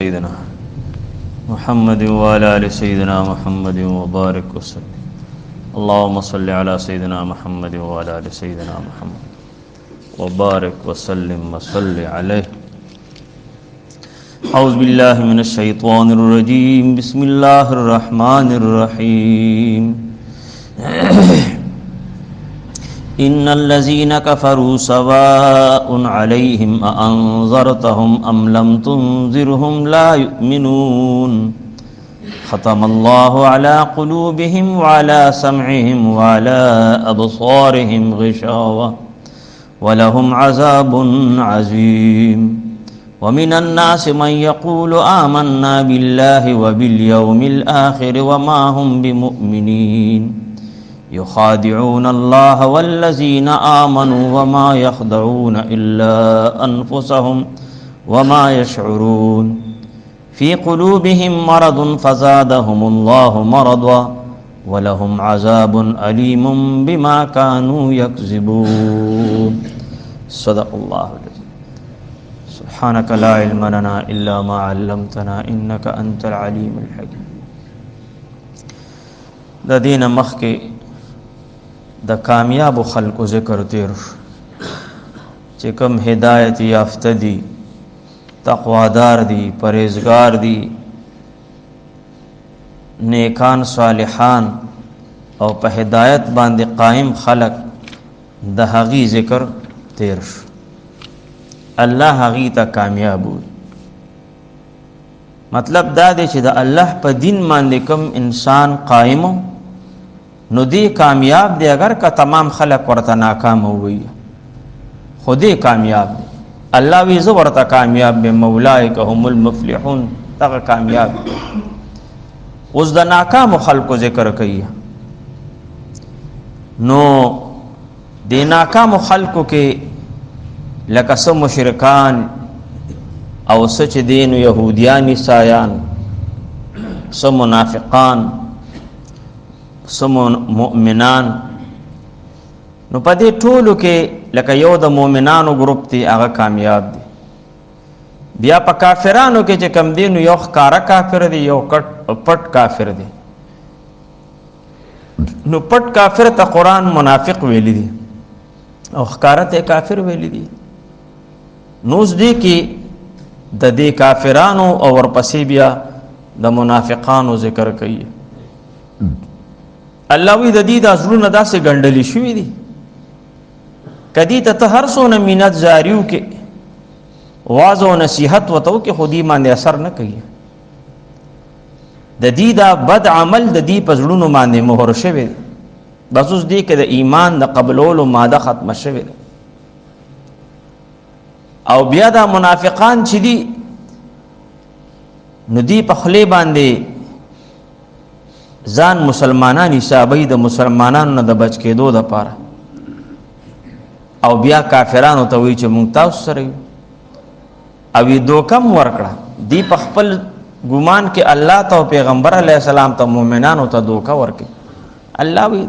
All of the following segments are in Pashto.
سيدنا محمد وعلى آل سيدنا محمد وبارك وسلم. اللهم صل على سيدنا محمد وعلى آل سيدنا محمد وبارك وسلم وصل عليه. أعوذ بالله من الشيطان الرجيم. بسم الله الرحمن الرحيم. إن الذين كفروا سواء عليهم أأنذرتهم أم لم تنذرهم لا يؤمنون. ختم الله على قلوبهم وعلى سمعهم وعلى أبصارهم غشاوة ولهم عذاب عظيم. ومن الناس من يقول آمنا بالله وباليوم الآخر وما هم بمؤمنين. يخادعون الله والذين آمنوا وما يخدعون إلا أنفسهم وما يشعرون. في قلوبهم مرض فزادهم الله مرضا ولهم عذاب أليم بما كانوا يكذبون. صدق الله العظيم. سبحانك لا علم لنا إلا ما علمتنا إنك أنت العليم الحكيم. د دین مخکې د کامیابو خلکو ذکر تیر شو چې کوم هدایت یافته دي، تقوادار دي، پرهیزګار دي، نیکان صالحان او په هدایت باندې قائم خلق، د هغې ذکر تیر شو. الله هغې ته کامیاب وي. مطلب دا دی چې د الله په دین باندې کوم انسان قائم نو دی کامیاب دی، اگر که تمام خلق ورته ناکام وي خو دی کامیاب دی. الله وی زه ورته کامیاب بم، اولئک هم المفلحون، دغه کامیاب دی. اوس د ناکامو خلقو ذکر کوي. نو د ناکامو خلقو کې لکه څه مشرکان او څه چې دین یهودیان عیسایان، څه منافقان، څه مؤمنان. نو په دې ټولو کې لکه یو د مؤمنانو ګروپ دی، هغه کامیاب دی. بیا په کافرانو کې چې کم دی نو یو ښکاره کافر دی، یو پټ کافر دی. نو پټ کافر ته قرآن منافق ویلی دی او ښکاره ته کافر ویلی دی. نو اوس دې کې د دې کافرانو او ورپسې بیا د منافقانو ذکر کوي. الله وی د دې د زړونه داسې ګنډلې شوي دي، کدی ته ته هر څونه مینت زاریو کې واز او نصیحت وته کې خو دې باندې اثر نه کوي. د دې دا بد عمل د دې په زړونو باندې مهر شوی دی. بس اوس دې کې د ایمان د قبلولو ماده ختمه شوې ده. او بیا دا منافقان چې دي نو دې په خولې باندې ځان مسلمانان حسابوي، د مسلمانانو نه د بچ کېدو دپاره، او بیا کافرانو ته وایي چې مونږ تاسو سره یو. او یې دوکه هم ورکړه. دی په خپل ګمان کې الله ته او پیغمبر علیه السلام ته مؤمنانو ته دوکه ورکړي. الله وایي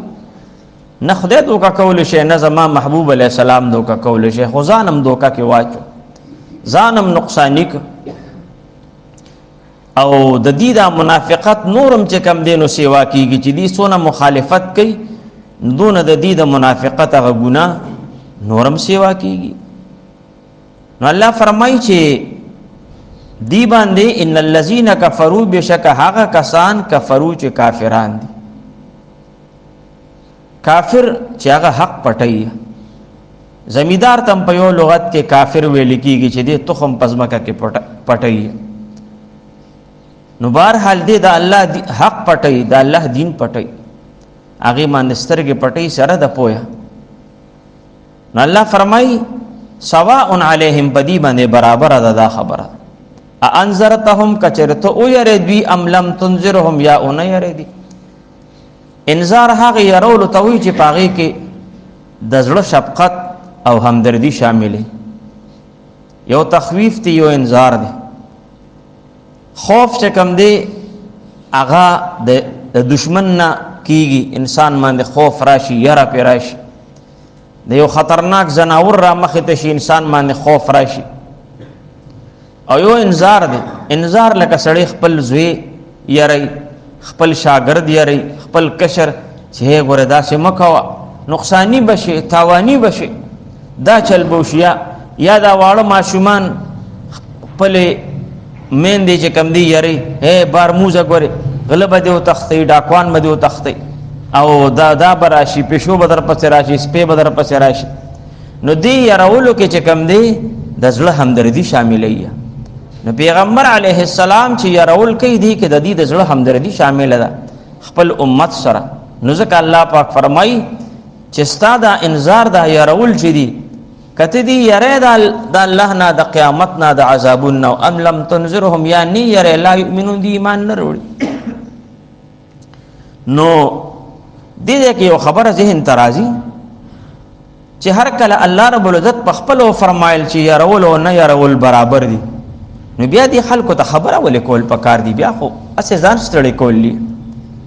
نه خدای دوکه کولی شي، نه زما محبوب علیه السلام دوکه کولی شي، خو ځان هم دوکه کې واچو، ځان هم نقصاني کړ. او د دې دا منافقت نورم چې کم دی نو سیوا کیږي چې دی څونه مخالفت کوي دونه د دې د منافقت هغه ګناه نورم سیوا کیږي. نو الله فرمایي چې دی باندې ان الذين كفروا، بشک هغه کسان کفرو چې کافران دي. کافر چې هغه حق پټي، زمیدار تم په یو لغت کې کافر ویل کیږي چې دې تخم پزمکه کې پټي. نو بهرحال دې د الله حق پټي، د الله دین پټي، هغې باندې سترګې پټي سره د پوهه. نو الله فرمایي سواء علیهم، په دې باندې برابره ده دا خبره. انذرتهم، که چېرې ته ویرې دوی، ام لم تنذرهم، یا ونه یرې دي. انذار هغې یرولو ته وایي چې په هغې کې د زړه شفقت او همدردي شاملې. یو تخویف دی، یو انذار دی. خوف چې کم دی هغه د دشمن نه کیږي، انسان باندې خوف راشي، یره پرې راشي، د یو خطرناک ځناور را مخې ته شي، انسان باندې خوف راشي. او یو انذار دی. انذار لکه سړی خپل زوی یری، خپل شاګرد یری، خپل کشر چې هی ګوره داسې مه کوه، نقصانی به شي، تاوانی به شي، دا چل به وشي. یا دا واړه ماشومان خپلې میندې چې کوم دی یری، هی بار موزه ګورې غله به دې وتښتوي، ډاکوان به دې وتښتوي، او دا دا به راشي، پیشو به درپسې راشي، سپی به درپسې راشي. نو دې یرولو کې چې کوم دی د زړه همدردي شاملوي. نو پیغمبر علیه السلام چې يرول کوي دي کې د دې د زړه همدردي شامل ده خپل امت سره. نو ځکه الله پاک فرمایي چې ستا دا انذار دا يرول چې دي، کته دي یره د الله نه، د قیامت نه، د عذابون نه، ام لم تنذرهم یا نی یره لا یؤمنون، دی ایمان نه وروړي. نو دې کې یو خبره ذهن ته راځي چې هر کله الله رب العزت په خپل فرمایل چې يرول او نه يرول برابر دي، نو بیا دې خلکو ته خبره ولې کول پکار دي؟ بیا خو هسې ځان ستړی کول دي،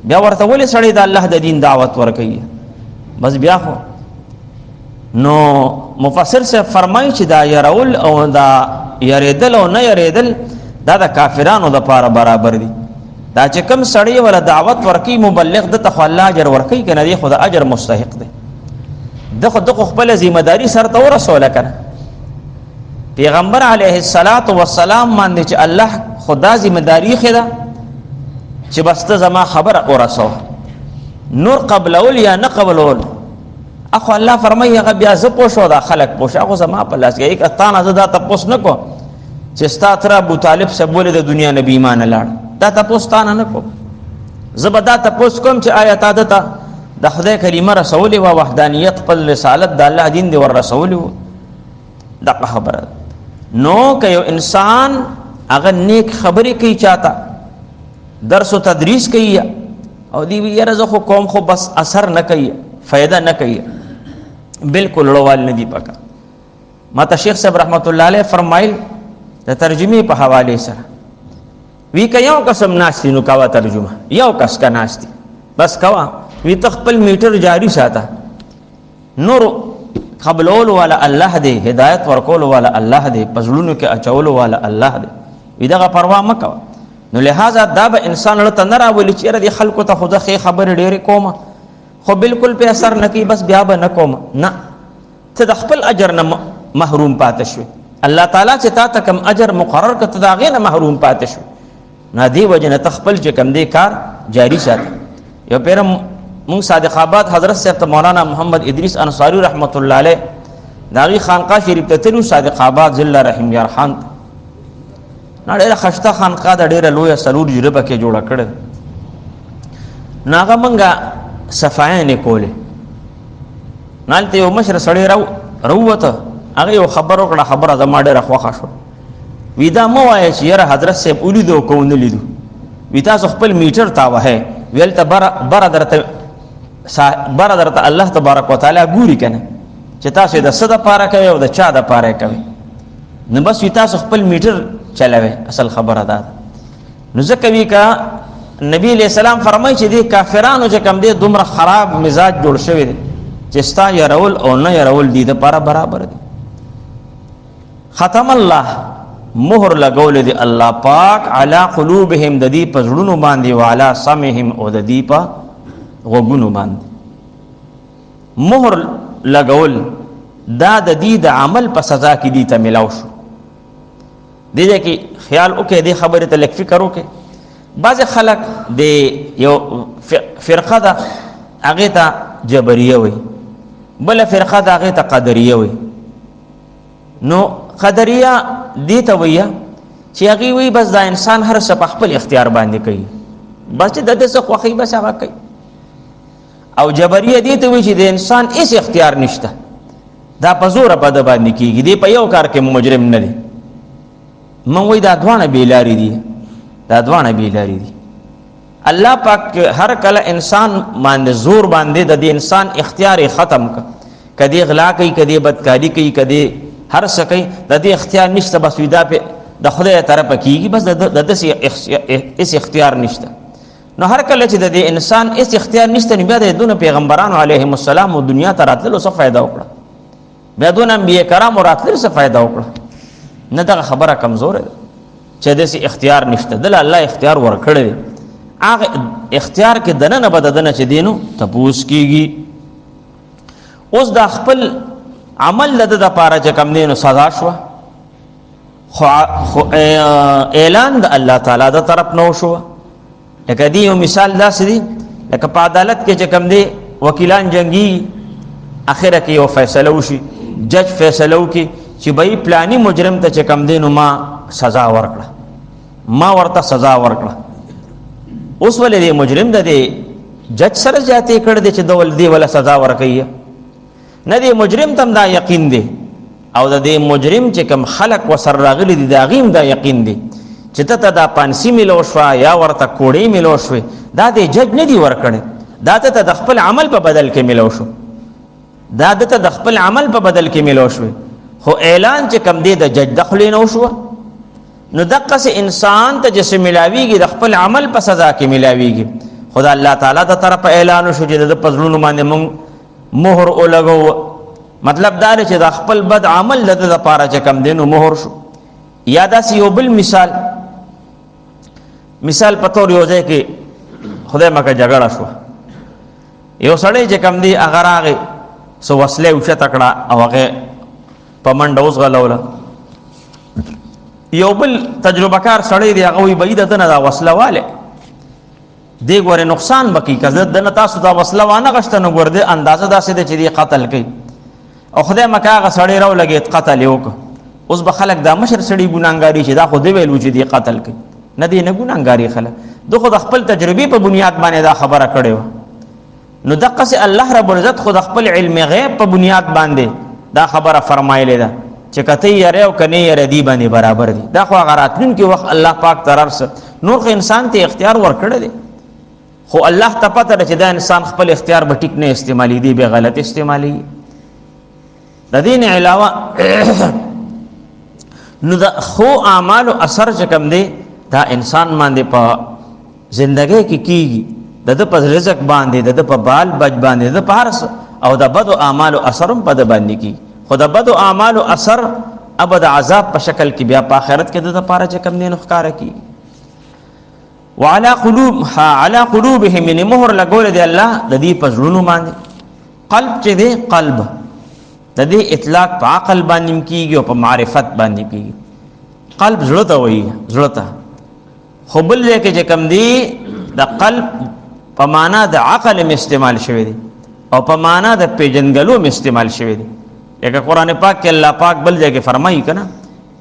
بیا ورته ولې سړی د الله د دین دعوت ورکوي؟ بس بیا خو نو مفسر صاحب فرمایي چې دا يرول او دا یریدل او نه یریدل دا د کافرانو دپاره برابر دي. دا چې کوم سړی ولا دعوت ورکوي مبلغ، ده ته خو الله اجر ورکوي که نه، دی خو د اجر مستحق دی، ده خو ده خو خپله ذمه داري سرته ورسوله که نه. پیغمبر علیه الصلاة والسلام باندې چې الله خدا ذمه داري ایښې ده چې بس ته زما خبره ورسوه، نور قبلول یا نه قبلول اخو الله فرمایي هغه بیا زه پوه شو، دا خلک پوه شو، هغه زما په لاس کې. که تا نه زه دا تپوس نه کوم چې ستا تره ابو طالب صاحب ولې د دنیا نه بې ایمانه لاړ، دا تپوس تا نه نه کوم. زه به دا تپوس کوم چې آیا تا ده ته د خدای کلمه رسولې وه، وحدانیت خپل رسالت د الله دین دې ور رسولی و، دغه خبره. نو که یو انسان هغه نیک خبرې کوي، چاته درس و تدریس کوي، او دی وی یاره زه خو کوم خو بس اثر نه کوي، فایده نه کوي، بالکل لوال نه دی پکا. ما ته شیخ صاحب رحمت الله علیه فرمایل د ترجمې په حواله سره وی که یو قسم ناشتي نو کاوه ترجمه، یو کس کا ناشتي بس کاوه، وی ته خپل میټر جاری ساته، نور قبلول والا الله دی، هدایت ورکول والا الله دی، پزړونو کې اچولو والا الله دی، وی دغه پروا مه کوه. نو لہذا دا به انسان له نه راولي چې یاره دې خلکو ته خو زه ښې خبرې ډېرې کومه خو بالکل په اثر نه کوي، بس بیا به نه کوم. نه، ته د خپل اجر نه محروم پاتې شوې. الله تعالی چې تا ته کوم اجر مقرر کړ ته د هغې نه محروم پاتې شوې. نه دې وجې نه ته خپل چې کوم دی کار جاری ساته. یو پېره مونږ صادق آباد حضرت صاحب ته مولانا محمد ادریس انصاری رحمت الله علیه د هغې خانقاه شریف ته تلو، صادق آباد ضلع رحیم یار خان ته. نه ډېره خشته خانقاه ده، ډېره لویه، څلور جریبه کې جوړه کړې ده. نو هغه مونږه صفایانې کولې، نو هلته یو مشر سړی راووته، هغه یو خبره وکړه، خبره زما ډېره خوښه شوه. وی دا مه وایه چې یاره حضرت صاحب ولیدو او که ونه لیدو، وی تاسو خپل میټر تاوهئ، وی هلته بره درته بره درته الله تبارک وتعالی ګوري که نه چې تاسو یې د څه دپاره کوئ او د چا دپاره یې کوئ. نو بس وی تاسو خپل میټر چلوئ، اصل خبره دا ده. نو ځکه وی که نبی علیہ السلام فرمایي چې دې کافرانو چې کوم دی دومره خراب مزاج جوړ شوی دی چې ستا یرول او نه یرول دي دپاره برابر دي. ختم الله مهر لګولې دی الله پاک علی قلوبهم، د دې په زړونو باندې، وعلی سمعهم او د دې په غوږونو باندې مهر لګول. دا د دې د عمل په سزا کې دي ته ملاو شو. دې ځای کې خیال وکړئ، دې خبرې ته لږ فکر وکړئ. بعضې خلک د یو فرقه ده هغې ته جبریه وایي، بله فرقه ده هغې ته قدریه وایي. نو قدریه دې ته وایي چې هغې وایي بس دا انسان هر څه په خپل اختیار باندې کوي، بس چې د ده څه خوښوي بس هغه کوي. او جبریه دې ته وایي چې د انسان هېڅ اختیار نشته، دا په زوره په ده باندې کېږي، دی په یو کار کې مجرم نه دی. مونږ وایي دا دواړه بې لارې دي، دا دواړه بې لارې دي. الله پاک هر کله انسان باندې زور باندې د دې انسان اختیار یې ختم کړ، که دې غلا کوي، که دې بدکاري کوي، که دې هر څه کوي، د دې اختیار نشته، بس وي دا په د خدای طرفه کېږي، بس د داسې هېڅ اختیار نشته. نو هر کله چې د دې انسان هېڅ اختیار نشته، نو بیا د دونه پیغمبرانو علیهم السلام و دنیا ته راتللو څه فایده وکړه؟ بیا دونه انبیاء کرامو راتللو څه فایده وکړه؟ نه، دغه خبره کمزورې ده. چې داسې اختیار نشته، دله الله اختیار ورکړی دی، هغه اختیار کې دننه به د ده نه چې دی نو تپوس کېږي. اوس دا خپل عمل د ده دپاره چې کوم دی نو سزا شوه، خو اعلان د الله تعالی د طرف نه وشو. لکه دی یو مثال داسې دی لکه په عدالت کې چې کوم دی وکیلان جنګي، اخره کې یو فیصله وشي، جج فیصله وکړي چې بھئی پلانی مجرم ته چې کوم دی نو ما سزا ورکړه، ما ورته سزا ورکړه. اوس ولې دی مجرم د دې جج سره زیاتې کړی دی چې دی وله سزا ورکوي؟ نه، دی مجرم ته هم دا یقین دی، او د دې مجرم چې کوم خلک ورسره راغلي دي د هغې هم دا یقین دی چې ته ته دا پانسي میلو شوه یا ورته کوړې میلو شوې، دا دې جج نه دی ورکړی، دا ته ته د خپل عمل په بدل کې میلو شو، دا ده ته د خپل عمل په بدل کې میلو شوې، خو اعلان چې کوم دی د جج د خولې نه وشوه. نو دقسې انسان ته چې څه میلاویږي د خپل عمل په سزا کې میلاویږي، خو د الله تعالی د طرفه اعلان وشو چې د ده په زړونو باندې موږ مهر ولګوو. مطلب دا دی چې د خپل بد عمل د ده دپاره چې کوم دی نو مهر شو. یا داسې یو بل مثال، مثال په طور یو ځای کې خدای مکه جګړه شوه، یو سړی چې کوم دی هغه راغی څه وسله یې اوچته کړه او هغه په منډه وځغلوله. یو بل تجربه کار سړی دی هغه وایي بهي د ده نه دا وسله والی دی ګورې نقصان به کوي، که زه د نه تاسو دا وسله وانه غشته نو ګورې دی اندازه داسې ده چې دی قتل کوي، او خدای مکه هغه سړی راولګېد قتل یې وکړ. اوس به خلک دا مشر سړي ګناهګاري چې دا خو دی ویل چې دی قتل کوي، نه دی نه ګناهګاري خلک، ده خو د خپل تجربې په بنیاد باندې دا خبره کړې وه. نو دقسې الله رب العزت خو د خپل علم غیب په بنیاد باندې دا خبره فرمایلې ده چې که ته یې یری او که نه یې یری دی باندې برابر دي. دا خو هغه راتلونکي وخت الله پاک تر هر څه، نور خو انسان ته اختیار ورکړی دی، خو الله ته پته ده چې دا انسان خپل اختیار به ټیک نه استعمالوي، دی به غلط استعمالوي. د دې نه علاوه نو د ښو اعمالو اثر چې کوم دی دا انسان باندې په زندګۍ کې کیږي، د ده په رزق باندې، د ده په بال بچ باندې، د ده په هر څه، او د بدو اعمالو اثر هم په ده باندې کیږي. خو د بدو اعمالو اثر ابه د عذاب په شکل کې بیا په آخرت کې د ده دپاره چې کوم دی نو ښکاره کیږي. وعلى قلوب علی قلوبهم، یعنې مهر لګولی دی الله د دې په زړونو باندې. قلب چې دی، قلب د دې اطلاق په عقل باندې هم کیږي او په معرفت باندې کیږي. قلب زړه ته وایي، زړه ته، خو بل ځای کې چې کوم دی د قلب په معنا د عقل هم استعمال شوی دی او په معنا د پیژندګلو هم استعمال شوی دی. لکه قرآن پاک کې الله پاک بل ځای کې فرمایي که نه،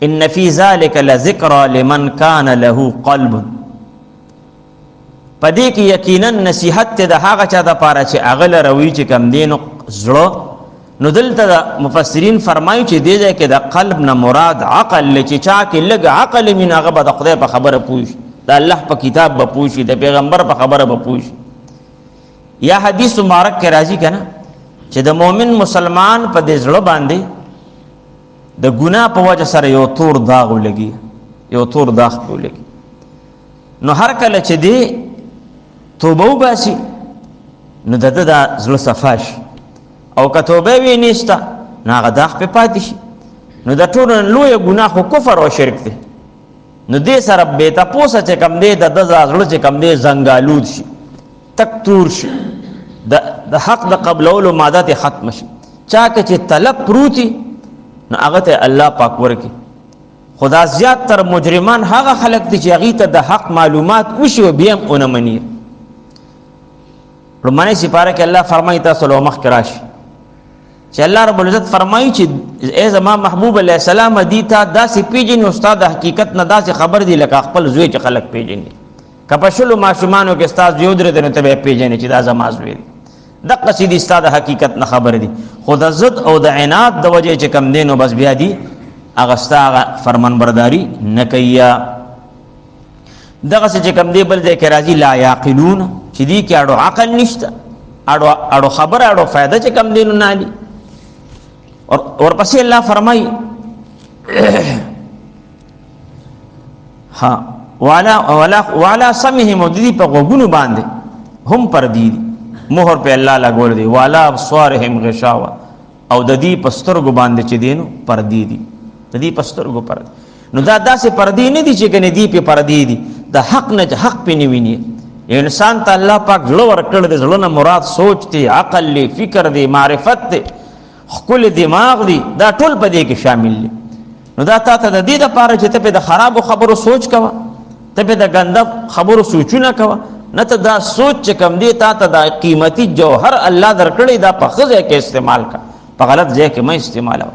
ان فی ذلک لذکری لمن کان له قلب. په دې کې یقینا نصیحت ته د هغه چا دپاره چې هغه لره وي چې کوم دی نو زړه. نو دلته د مفسرین فرمایي چې دې ځای کې د قلب نه مراد عقل دی، چې چا کې لږ عقل وي نو هغه به د خدای په خبره پوه شي، د الله په کتاب به پوه شي، د پیغمبر په خبره به پوه شي. یا حدیث مبارک کې راځي که نه چې د مؤمن مسلمان په دې زړه باندې د ګناه په وجه سره یو تور داغ ولګي، یو تور داغ پرې ولګي، نو هر کله چې دی توبه وباسي نو د ده دا زړه صفا شي، او که توبه وي نشته نو هغه داغ پرې پاتې شي. نو د ټولو نه لویه ګناه خو کفر او شرک دی، نو دې سره بې تپوسه چې کوم دی د ده دا زړه چې کوم دی زنګالود شي، تک تور شي، د حق د قبلولو ماده ترې ختمه شي. چا کې چې طلب پروت وي نو هغه ته الله پاک ورکړي. خو دا زیات تر مجرمان هغه خلک دي چې هغوی ته د حق معلومات وشي او بیا هم ونه مني. لومړنۍ سپاره کې الله فرمایي تاسو له مخکې راشي چې الله رب العزت فرمایي چې ای زما محبوب علیه السلام، دی تا داسې پیژني او ستا د حقیقت نه داسې خبر دي لکه خپل زوی چې خلک پیژني. که په شلو ماشومانو کې ستا زوی ودرېد نو ته به یې پېژنې چې دا زما زوی دی. دقسې دي ستا د حقیقت نه خبر دي، خو د ضد او د عناد د وجې چې کوم دی نو بس بیا دي هغه ستا هغه فرمانبرداري نه کوي. دغسې چې کوم دی بل ځای کې راځي لا یعقلون، چې دې کې اړو عقل نشته، اړو خبره اړو فایده چې کوم دی نو نه لري. ورپسې الله فرمایي ها وعلى وعلى وعلى سمعهم، د دې په غوږونو باندې هم پردي دي، مهر په الله لګول دي. وعلى ابصارهم غشاوه، او د دې په سترګو باندې چې دینو پردي دي، د دې په سترګو پردي. نو دا داسې پردې نه دي چې ګنې دی پې پردې دي، د حق نه چې حق پې نه ویني. انسان ته الله پاک زړه ورکړی دی، زړه نه مراد سوچ دی، عقل دی، فکر دی، معرفت دی، ښکلی دماغ دی، دا ټول په دې کې شامل دي. نو دا تا ته د دې دپاره چې ته پې د خرابو خبرو سوچ کوه، ته پې د ګنده خبرو سوچونه کوه، نه ته دا سوچ چې کوم دی تا ته دا قیمتي جوهر الله درکړی دا په ښه ځای کې استعمال کړه، په غلط ځای کې مه استعمالوه.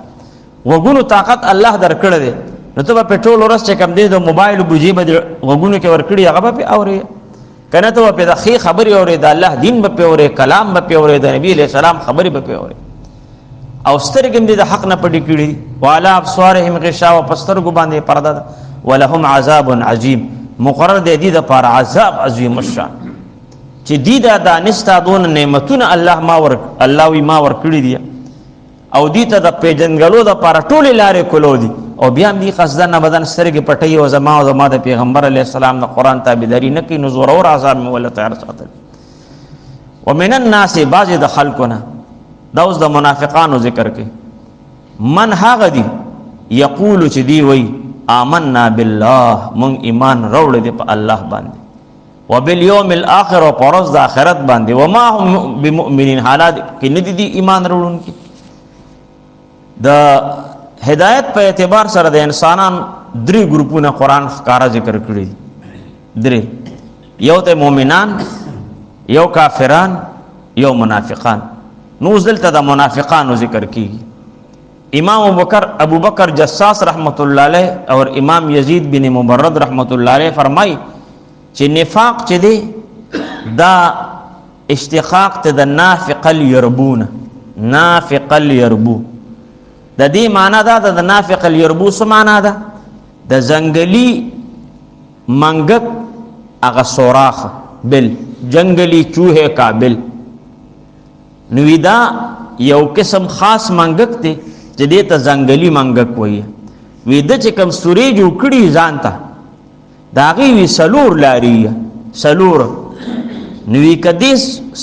غوږونو طاقت الله درکړی دی، نو ته به په ټول ورځ چې کوم دی د موبایل بوجې به دې غوږونو کې ورکړي، هغه به پې اورې، که نه ته به پې د ښې خبرې اورې، د الله دین به پې اورې، کلام به پې اورې، د نبي علیه السلام خبرې به پې اورې. او سترګې هم دې د حق نه پټې کړي دي، وعلی ابصارهم غشاوه، په سترګو باندې پرده ده، ولهم عذاب عظیم، مقرر دی دې دپاره عذاب عظیم الشان، چې دې دا دانستا دونه نعمتونه الله ما ور الله وی ما ورکړي دي، او دې ته د پېژندګلو دپاره ټولې لارې کولو دي، او بیا هم دې قصدا نه بدن سترګې پټوي او زما او زما د پیغمبر علیه السلام د قرآن تابعداري نه کوي، نو زورور عذاب مې ورله تیار ساتلی. ومن الناس، بعضې د خلکو نه، دا اوس د منافقانو ذکر کوي، من هغه دي یقول چې دی وایي آمنا بالله، مونږ ایمان راوړی دی په الله باندې، وبالیوم الاخر، او په ورځ د آخرت باندې، وما هم بمؤمنین، حالات کې نه دي دي ایمان راوړونکي. د هدایت په اعتبار سره د انسانان درې ګروپونه قرآن ښکاره ذکر کړي دي، درې، یو ته مؤمنان، یو کافران، یو منافقان. نو اوس دلته د منافقانو ذکر کیږي. امام ابو بکر جساس رحمت الله علیه او امام یزید بن مبرد رحمت الله علیه فرمای چې نفاق چې دی دا اشتقاق ته د نافق الیربون، نافق الیربو، د دې معنا دا ده، د نافق الیربو څه معنا ده؟ د ځنګلي منګک هغه سوراخ بل، جنګلي چوهه کابل. نو دا یو قسم خاص منګک دی چې دې ته ځنګلي منګک وایي. وی د چې کوم سورې جوړ کړي ځان ته، د هغې وي څلور لارې، څلور. نو وی که دې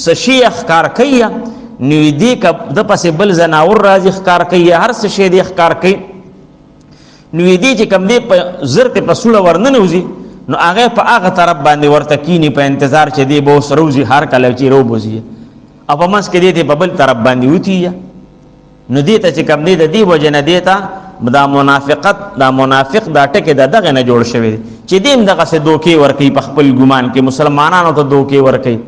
څه شی ښکار کوي، نو وی دې که د پسې بل ځناور راځي ښکار کوي، هر څه شی دې ښکار کوي، نو وی دې چې کوم دې په زر ته په سوړه ورننوځي، نو هغه په هغه طرف باندې ورته کینی په انتظار چې دې به اوس روځي، هر کله چې روبوځي، او په منځ کې دې ته په بل طرف باندې وتي. نو دې ته چې کوم دی د دې وجې نه دې ته دا منافقت، دا منافق دا ټکی د دغه نه جوړ شوی دی چې دې هم دغسې دوکې ورکوي په خپل ګمان کې، مسلمانانو ته دوکې ورکوي،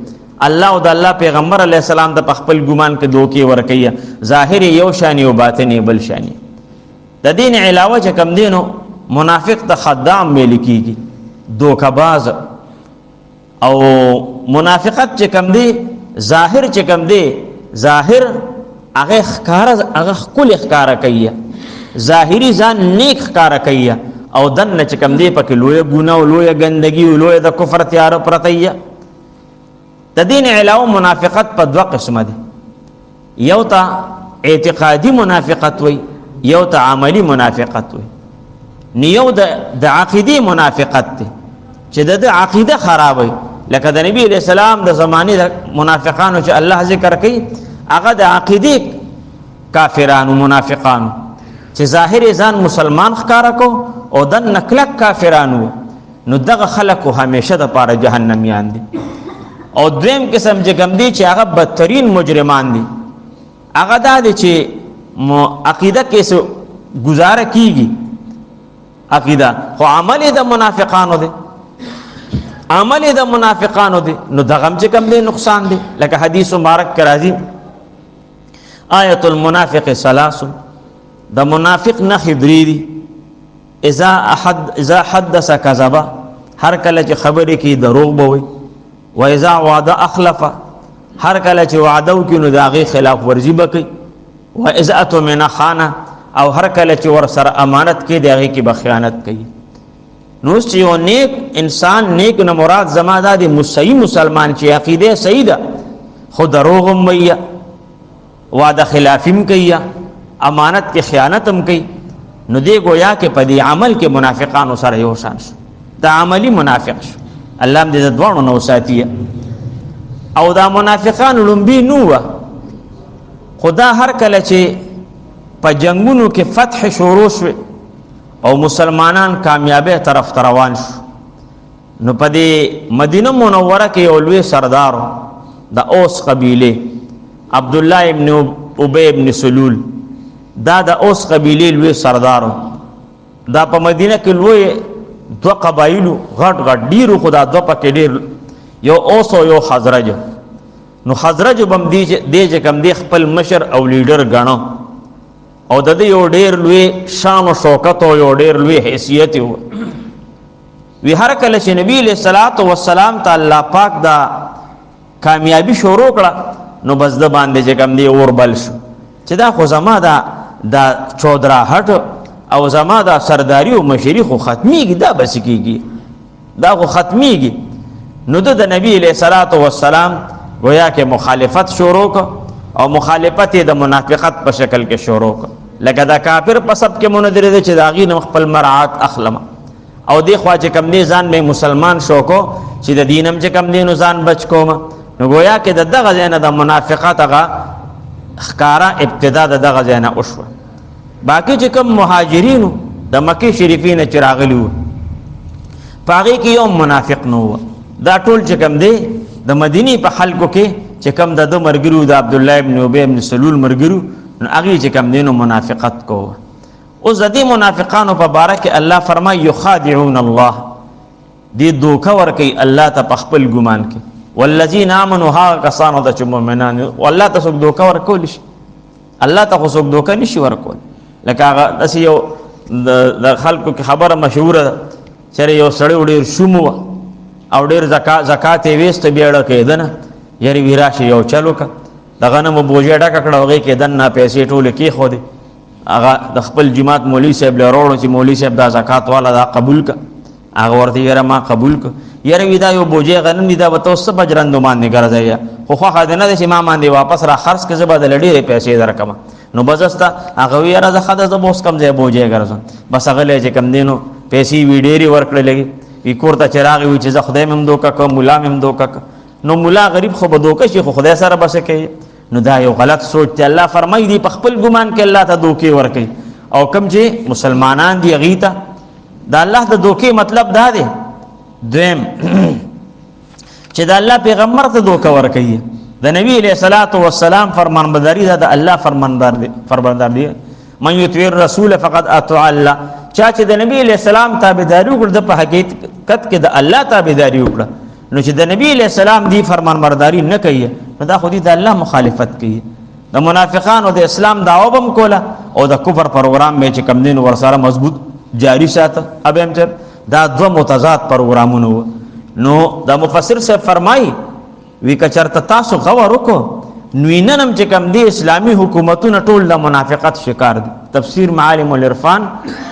الله او د الله پیغمبر علیه السلام ته په خپل ګمان کې دوکې ورکوي، ظاهر یې یو شان او باطن یې بل شان. د دې نه علاوه چې کوم دی نو منافق ته خدام ویل کېږي، دوکه باز. او منافقت چې کوم دی ظاهر چې کوم دی ظاهر هغه ښکاره، هغه ښکلی ښکاره کوي، ظاهري ځان نیک ښکاره کوي، او دننه چې کوم دی پکې لویه ګناه او لویه ګندګي او لویه د کفر تیاره پرته یې. د دې نه علاوه منافقت په دوه قسمه دی، یو ته اعتقادي منافقت وي، یو ته عملی منافقت وي. نو یو د عقیدې منافقت دی چې د ده عقیده خرابوي، لکه د نبی علیه السلام د زمانې د منافقانو چې الله ذکر کوي، هغه د عقیدې کافرانو منافقانو چې ظاهر یې ځان مسلمان ښکاره کو او دننه کلک کافران وو، نو دغه خلکو همیشه دپاره جهنمیان دي. او دویم قسم چې کوم دی چې هغه بدترین مجرمان دي، هغه دا دی چې عقیده کې څه ګزاره کیږي عقیده، خو عمل یې د منافقانو دی، عمل یې د منافقانو دی، نو دغه هم چې کوم دی نقصان دی. لکه حدیث مبارک کې راځي آیت المنافق ثلاث، د منافق نښې درې دي. اذا حدث کذب، هر کله چې خبرې کوي دروغ به وایي. و اذا وعده اخلف، هر کله چې وعده وکړي نو د هغې خلاف ورزي به کوي. و اذا اؤتمن خانه، او هر کله چې ورسره امانت کوي د هغې کې به خیانت کوي. نو اوس چې یو نیک انسان، نیک نه مراد زما دا دی صحیح مسلمان چې عقیده صحیح ده، خو دروغ هم وایي، وعده خلافي هم کوي، امانت کې خیانت هم کوي، نو دی گویا کې په دې عمل کې منافقانو سره یو شان شو، دا عملی منافق شو. الله هم دې د دواړو نه وساتي. او دا منافقان لومبي نو وه، خو دا هر کله چې په جنگونو کې فتح شروع شوې او مسلمانان کامیابی طرف ته روان شو. نو په دې مدینه منوره کې یو لوی سردار د اوس قبیله عبد الله ابن ابی ابن سلول، دا د اوس قبیله لوی سردار. دا په مدینه کې لوی دوه قبایلو غټ غټ ډیرو، خو دا دوه پکې ډیر، یو اوس او یو خزرج. نو خزرج بم دی چې کوم دی خپل مشر او لیډر ګڼو، او د دې یو ډیر لوی شان او شوکت او یو ډیر لوی حیثیت و. وی هر کله چې نبی علیہ الصلوۃ والسلام ته الله پاک دا کامیابی شروع کړه، نو بس د باندې چې کوم دی اور بل شو چې دا خو زما دا د چودراهټ او زما دا سرداری او مشری خو ختمیږي، دا بس کیږي، دا خو ختمیږي. نو د نبی علیہ الصلوۃ والسلام گویا کې مخالفت شروع کړ، او مخالفت یې د منافقت په شکل کې شروع کړ. لکه دا کافر په سب کې مونږ درې چې دا غي خپل مراعات اخلم، او دی خوا چې کم دی ځان به مسلمان شو کو چې د دینم چې کم دی نو ځان بچ کوم. نو گویا کې د دغه ځای نه د منافقت هغه ښکاره ابتدا د دغه ځای نه وشوه. باقي چې کوم مهاجرینو د مکې شریفې نه چې راغلي وو، په هغې کې یو منافق نه و. دا ټول چې کوم دی د مدینې په خلکو کې چې کوم د ده ملګري وو، د عبدالله ابن ابی ابن سلول ملګري وو، نو هغې چې کوم دی نو منافقت کوه. اوس د دې منافقانو په باره کې الله فرمایي یخادعون الله، دې دوکه ورکوي الله ته په خپل ګمان کې. والذین آمنوا، هغه کسانو ته چې مؤمنان دي، الله ته څوک دوکه ورکولی شي؟ الله ته خو څوک دوکه نشي ورکول. لکه هغه داسې یو د خلکو کې خبره مشهوره ده، چېرې یو سړی ډېر شوم و او ډېر زکات یې ویسته، بیا اړه کېده نه، یاري وی راشي یو چل وکړه، د غنمو بوجۍ ډکه کړه، هغې کې دننه پیسې ټولې کېښودې. هغه د خپل جومات مولوي صاحب له راوړو چې مولوي صاحب دا زکات والا دا قبول کړه. هغه ورته یاره ما قبول کړ، یاره وی دا یو بوجۍ غنم دي، دا به ته اوس څه په ژرندو باندې ګرځوې، خو خوښه دې نه ده چې ما باندې واپس را خرڅ کړې، زه به دله ډېرې پیسې درکړم. نو بس ستا هغه وی یاره زه ښه ده، زه به اوس کوم ځای بوجۍ ګرځم. بس هغه له چې کوم دی نو پیسې وی ډېرې ورکړې لګې. وی کور ته چې راغی وی چې زه خدای مې هم دوکه کړم، ملا مې هم دوکه کړم. نو ملا غریب خو به دوکه شي، خو خدای سره به څه کوي؟ نو دا یو غلط سوچ دی. الله فرمایي دی په خپل ګمان کې الله ته دوکې ورکوي، او کوم چې مسلمانان دي هغوی ته د الله د دوکې مطلب دا دی. دویم چې د الله پیغمبر ته دوکه ورکوي، د نبی علیہ الصلوۃ والسلام فرمانبرداري دا د الله فرمانبردار دی. من یطیع الرسول فقد اطاع الله، چا چې د نبی علیہ السلام تابعداري وکړه، د په حقیقت کې د الله تابعداري وکړه. نو چې د نبی علیہ السلام دی فرمانبرداري نه کوي، نو دا خو دی د الله مخالفت کوي. د منافقانو د اسلام دعوه به هم کوله او د کفر پروګرام به چې کوم دی نو ورسره مضبوط جاری ساته. اب هم چې دا دوه متضاد پروګرامونه وو. نو د مفسر صاحب فرمایي وی که چېرته تاسو غور وکړو، نو نن هم چې کوم دی اسلامي حکومتونه ټول د منافقت شکار دي. تفسیر معالم العرفان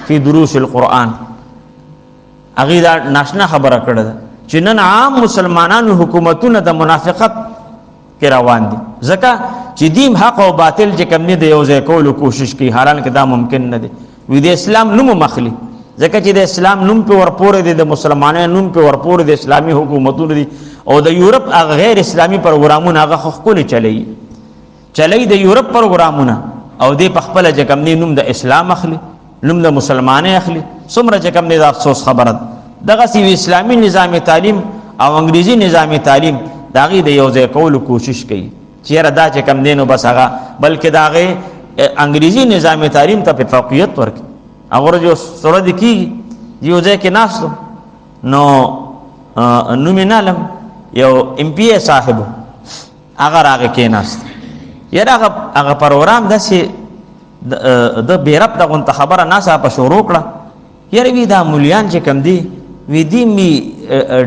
فی دروس القرآن هغې دا ناشنا خبره کړې ده چې نن عام مسلمانانو حکومتونه د منافقت کې روان دي، ځکه چې دیم حق او باطل چې کوم دی د یو ځای کولو کوشش کوي، حالانکه دا ممکن نه دی. وی د اسلام نوم هم اخلي، ځکه چې د اسلام نوم پې ورپورې دی، د مسلمانانو نوم پې ورپورې دی، اسلامي حکومتونه دي، او د یورپ هغه غیر اسلامي پروګرامونه هغه خو ښکلي چلوي، چلوي د یورپ پروګرامونه، او دی په خپله چې کوم دی نوم د اسلام اخلي، نوم د مسلمانۍ اخلي. څومره چې کوم دی د افسوس خبره ده. دغسې یو اسلامي نظام تعلیم او انګریزي نظام تعلیم د هغې د یو ځای کولو کوشش کوي چې یاره دا چې کوم دی نو بس هغه، بلکې د هغې انګریزي نظام تعلیم ته په فوقیت ورکړي. هغه ورځ یو سړی دی کېږي، یو ځای کې ناست وم، نو نوم یې نه علم، یو ایم پي ای صاحب و، هغه راغی کېناست. یاره هغه پروګرام داسې د بې ربطه غونته خبره ناڅاپه شروع کړه. یاره وی دا مولیان چې کوم دي، وی دي مي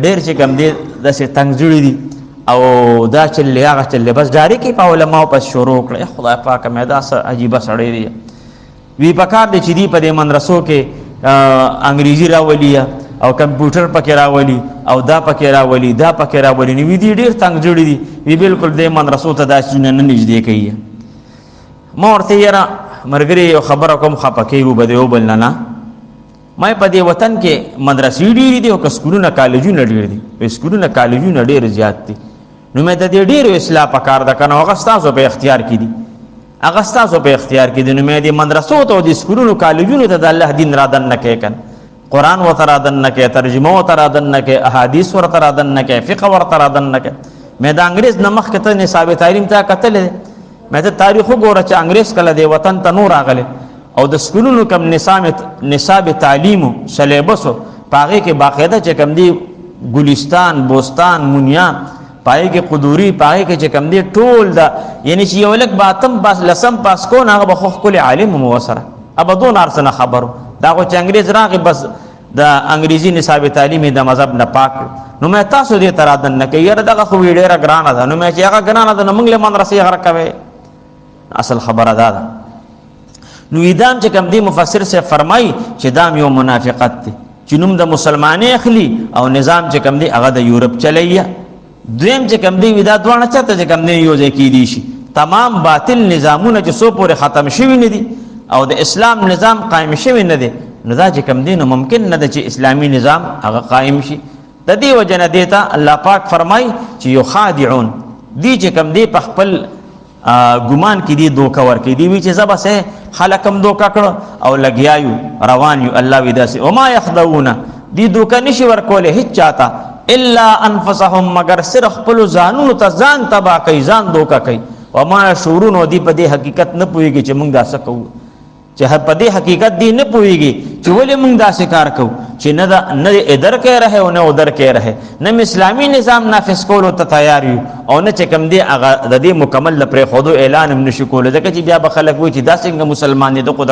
ډېر چې کوم دي داسې تنګ زړي دي، او دا چلې هغه چلې، بس ډایرک یې په علماو پس شروع کړه. ای خدای پاکه، مې دا څه عجیبه سړی دی. وی په کار دی چې دی په دې مدرسو کې انګریزي راولي او کمپیوټر پکې راولي او دا پکې راولي دا پکې راولي. نو وی دي ډېر تنګ زړي دي، وی بالکل دې مدرسو ته دا څیزونه نه نږدې کوي. ما ورته یاره ملګري یو خبره کوم، خفه کېږو به دې وبل نه، نه ما په دې وطن کې مدرسې ډېرې دي او که سکولونه کالجونه ډېر دي؟ وایي سکولونه کالجونه ډېر زیات دي. نو مې د دې ډېرو اصلاح پکار ده، که نه هغه ستاسو په اختیار کې دي. هغه ستاسو په اختیار کې دي. نو مې دې مدرسو ته او د سکولونو کالجونو ته د الله دین را دننه کوي که نه، قرآن ورته را دننه کوي، ترجمه ورته را دننه کوي، احادیث ورته را دننه کوي، فقه ورته را دننه کوي. مې د انګرېز نه مخکې ته نصاب تعلیم ته کتلی دی، مې ته تاریخ وګوره چې انګرېز کله دی وطن ته نو راغلی او د سکولونو کم نصاب تعلیم سلیبس په هغې کې باقاعده چې کوم دی ګلستان، بوستان، مونیا، پای کې قدوري، پای کې چې کم دی ټول دا، یعنی چې یو لک باتم پاس لسم پاس کو نه هغه به خو ښکلی عالم مو وسره ابا دون هر څه نه خبرو. دا خو چې انګرېز راغی بس د انګریزي نصاب تعلیم د مذهب نه پاک. نو مې تاسو دې ته را دننه کوي، یاره دغه خو ډېره ګرانه ده. نو مې چې هغه ګرانه ده نو موږ له مدرسې غرق کوي. اصل خبره دا ده. نو ادام چې کوم دی مفسر سے فرمایي چې دام یو منافقت دی چې نوم د مسلمانې اخلي او نظام چې کوم دی هغه د یورپ چلوي. دویم چې کوم دی دا دواړه چاته چې کوم دی یو ځای کېدی شي. تمام باطل نظامونه چې څو پورې ختم شوي نه دي او د اسلام نظام قایم شوی نه دی، نو دا چې کوم دی نو ممکن نه ده چې اسلامي نظام هغه قایم شي. د دې وجه نه دی ته الله پاک فرمایي چې یخادعون دی چې کوم دی په خپل ګمان کې دی دوکه ورکوي، دی وی چې زه بس خلک هم دوکه کړو او لګیا یو روان یو. الله وی داسې وما یخدعون، دی دوکه نشي ورکولی هیڅ چاته الا انفسهم، مګر صرف خپلو ځانونو ته ځان تباه کوي، ځان دوکه کوي. وما یشعرون، او دی په دې حقیقت نه پوهېږي چې موږ دا څه کوو، چې په دې حقیقت دی نه پوهېږي چې ولې موږ داسې کار کوو چې نه دا نه ادر کې رہے او نه ادر کې رہے، نه اسلامي نظام نافذ کولو ته تیار یو او نه چې کوم دی هغه د دې مکمل د پرېښودو اعلان هم نشو کولی، ځکه چې بیا به خلک وایي چې دا څنګه مسلمان دی، د خو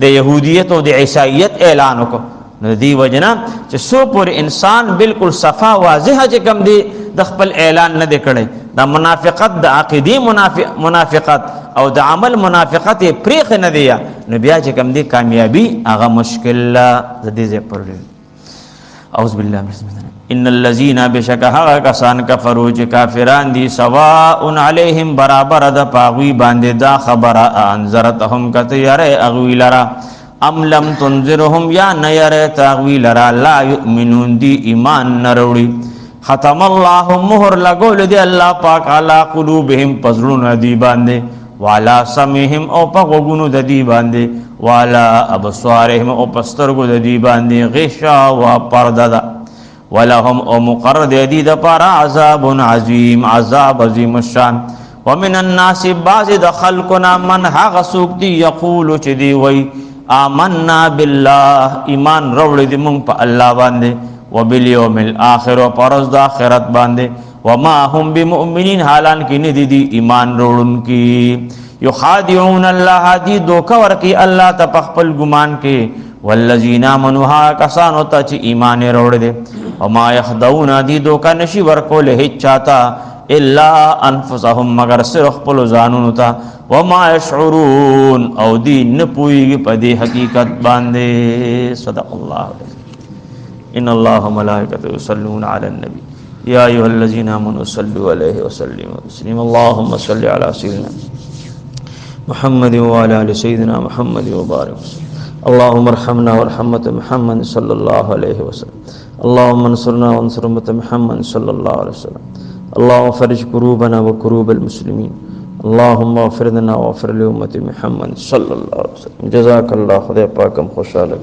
د یهودیت او د عیسایت اعلان وکړو. نو د دې وجه نه چې څو پورې انسان بالکل صفا واضحه چې کوم دی د خپل اعلان نه دی کړی، د منافقت د عقیدې منافقت او د عمل منافقت یې پرېښی نه دی، نو بیا چې کوم دی کامیابي هغه مشکل ده. د دې ځای پر اعوذ بالله من الشیطان. ان الذين بشک هغه کسان کفرو چې کافران دي، سواء علیهم برابر د پاغوی باندې دا خبره، انذرتهم کته یاره اغوی لرا، ام لم تنذرهم یا نه یاره تاغوی لرا، لا یؤمنون دی ایمان نه وروړي. ختم الله مهر لګول دی الله پاک علی قلوبهم پزړونو دی باندې، وعلى سمعهم او په غوږونو د دی باندې، وعلى ابصارهم او په سترګو د دی باندې غشا و پرده ده. ولهم او مقرر دی دی د پاره عذاب عظیم، عذاب عظیم الشان. ومن الناس بعض د خلقنا من هغه څوک دی یقول چې دی وای آمنا بالله، ایمان راوړی دی مونږ په الله باندې، وبالیوم الاخر او پر ورځ د آخرت باندې، وما هم بمؤمنین حالان کې نه دي دي ایمان راوړونکي. یخادعون الله دی دوکه ورکي الله ته په خپل ګمان کې، والذین آمنوا هغه کسانو ته چې ایمان یې راوړی دی، وما یخدعون دی دوکه نشي ورکولی هیڅ چاته الا انفسهم مګر صرف خپلو ځانونو ته، وما یشعرون او دی نه پوهېږي په دې حقیقت باندې. صدق الله العظیم. ان الله وملائکته یصلون علی النبی یا ایها الذین آمنوا صلوا علیه وسلموا تسلیما. اللهم صل علی سیدنا محمد وعلى آل سيدنا محمد وبارك وسلم. اللهم ارحمنا وارحم امة محمد صلى الله عليه وسلم. اللهم انصرنا وانصر امة محمد صلى الله عليه وسلم. اللهم فرج كروبنا وكروب المسلمين. اللهم اغفر لنا واغفر لأمة محمد صلى الله عليه وسلم. جزاك الله خدای پاکم خوشاله.